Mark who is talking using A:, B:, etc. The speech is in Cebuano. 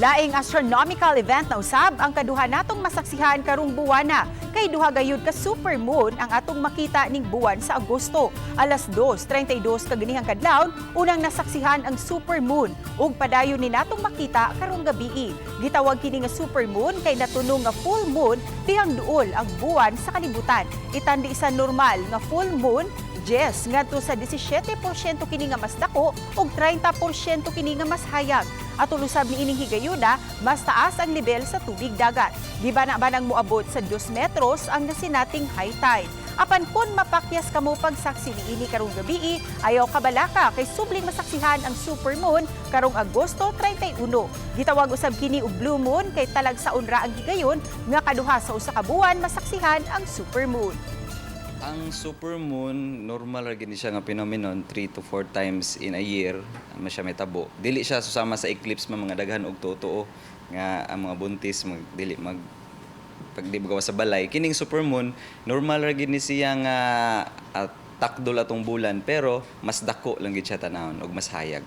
A: Laing astronomical event na usab ang kaduha natong masaksihan karong buwana kay duha gayud ka supermoon ang atong makita ning buwan sa Agosto. Alas 2:32 kaganihang kadlawon unang nasaksihan ang supermoon ug padayon ni natong makita karong gabii. Gitawag kini nga supermoon kay natunong nga full moon dihang duol ang buwan sa kalibutan. Itandi sa normal nga full moon, Jess, ngadto sa 17% kini nga mas dako ug 30% kini nga mas hayag. Atol usab niining higayuna, mas taas ang level sa tubig dagat. Gibana-banang moabot sa 2 metros ang nasinating high tide. Apan kung mapakyas kamo pagsaksi niini karong gabii, ayaw kabalaka kay subling masaksihan ang supermoon karong Agosto 31. Gitawag usab kini og blue moon kay talagsaon ra ang higayon nga kaduha sa usa ka buwan masaksihan ang supermoon.
B: Ang supermoon, normal ra gini siya nga phenomenon, 3 to 4 times in a year man siya mitabo. Dili siya susama sa eclipse man mga daghan og totoo nga ang mga buntis mag dili mag pag di magawa sa balay. Kining supermoon, normal ra gini siya nga takdol atong bulan, pero mas dako lang gid siya tanawon ug mas hayag.